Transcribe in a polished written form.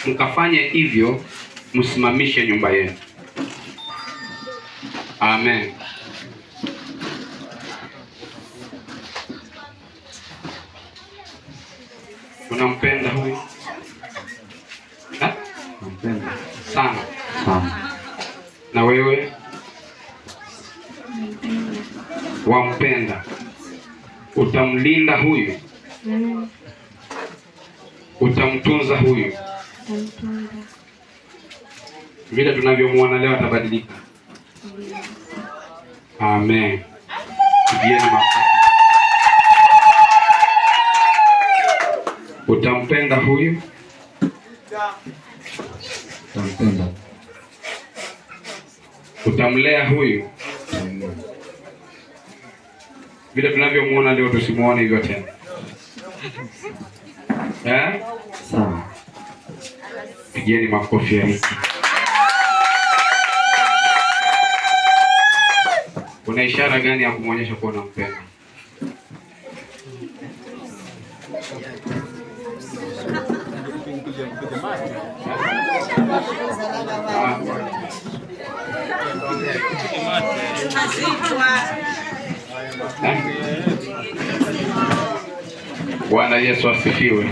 Mkafanye hivyo, msimamishe nyumba yenu. Amen. Unampenda huyu? Ha? Nampenda Sana. sana. Na wewe wampenda? Utamlinda huyu? Utamtunza huyu? Vile tunavyomuona leo atabadilika. Amen. Pigieni makofi. Utampenda huyu? Tampenda. Utamlea huyu? Tamlea. Vile tunavyomuona leo tusimuone hivyo tena. Eh? Sawa. Pigieni makofi ya hiki. Kuna ishara gani ya kumwonyesha kuwa unampenda? Eh? Bwana Yesu asifiwe.